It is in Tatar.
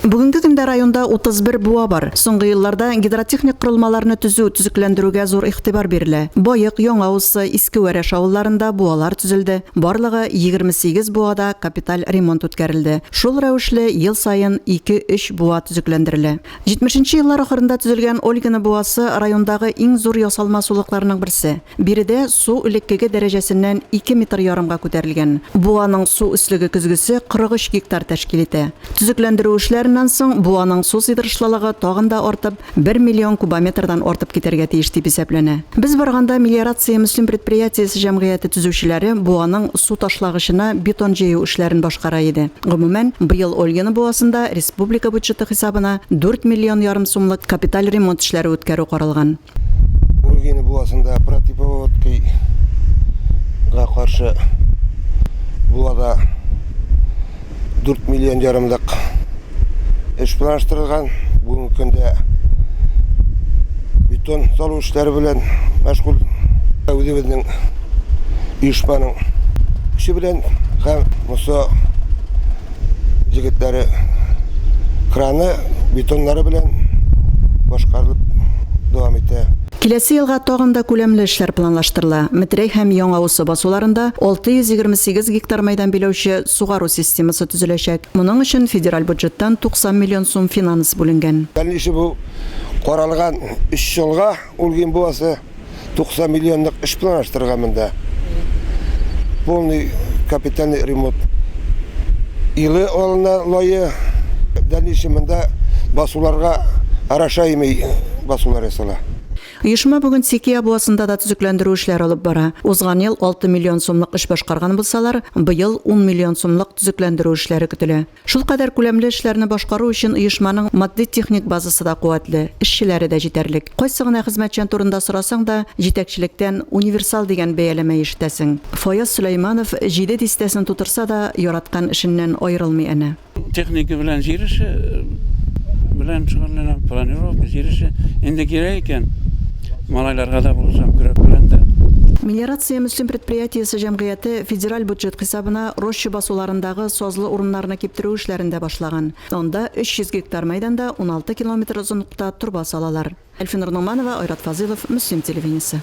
Бүгенге көндә районда 31 буа бар. Соңгы елларда гидротехник корылмаларны төзү, төзекләндерүгә зур игътибар бирелә. Баек, Яңа Усы, Иске Вәрәш авылларында буалар төзелде, барлыгы 28 буада капиталь ремонт үткәрелде. Шул рәвешле ел саен ике-өч буа төзекләндерелә. 70 нче еллар ахырында төзелгән Ольгино буасы райондагы иң зур ясалма сулыкларның берсе. Биредә су элеккеге дәрәҗәсеннән ике метр ярымга күтәрелгән. Буаның су өслеге көзгесе 43 гектар тәшкил итә. Төзекләндерү эшләреннән соң буаның су сыйдырышлылыгы тагын да артып, бер миллион кубометрдан артып китәргә тиеш дип исәпләнә. Без барганда Мелиорация-Мөслим предприятиесе җәмгыяте төзүчеләре буаның су ташлагычына бетон җәю эшләрен башкара иде. Гомумән, быел Ольгино буасында республика бюджеты хисабына дүрт миллион ярым сумлык капиталь ремонт эшләре үткәрү каралган. Ольгино буасында противопаводкага каршы буада 4 миллион ярымлык эш планлаштырылган. Бүгенге көндә бетон салу эшләре белән мәшгуль. Үзебезнең оешманың көче белән һәм Муса җегетләре краны, бетоннары белән башкарылып дәвам итә. Киләсе елга тагын да күләмле эшләр планлаштырыла. Метрәй һәм Яңа Усы басуларында 628 гектар мәйдан биләүче сугару системасы төзеләчәк. Моның өчен федераль бюджеттан 90 миллион сум финанс бүленгән. Дальнейший бу каралган өч елга Ульгин буасы 90 миллионлык эш планлаштырылган монда. Полный капитальный ремонт. Илы алына лайы. Дальнейший монда басуларга орошаемый басулар ясала. Оешма бүген Сикия буасында да төзекләндерү эшләре алып бара. Узган ел 6 миллион сумлык эш башкарган булсалар, быел 10 миллион сумлык төзекләндерү эшләре көтелә. Шулкадәр күләмле эшләрне башкару өчен оешманың матди-техник базасы да куәтле, эшчеләре дә җитәрлек. Кайсы гына хезмәтчән турында сорасаң да, җитәкчелектән универсал дигән бәяләмә ишетәсең. Фаяз Сөләйманов җиде дистәсен тутырса да, яраткан эшеннән аерылмый әнә. Техника белән җир эше белән шөгыльләнәм, планировка, җир эше. Инде кирәк икән, малайларга да булышам, көрәк белән дә. Мелиорация Мөслим предприятиесе җәмгыяте федераль бюджет хисабына Роща басуларындагы сазлы урыннарны киптерү эшләрен дә башлаган. Анда 300 гектар мәйданда 16 километр озынлыкта торба салалар. Әлфинур Ногманова, Айрат Фазыйлов, Мөслим телевидениесе.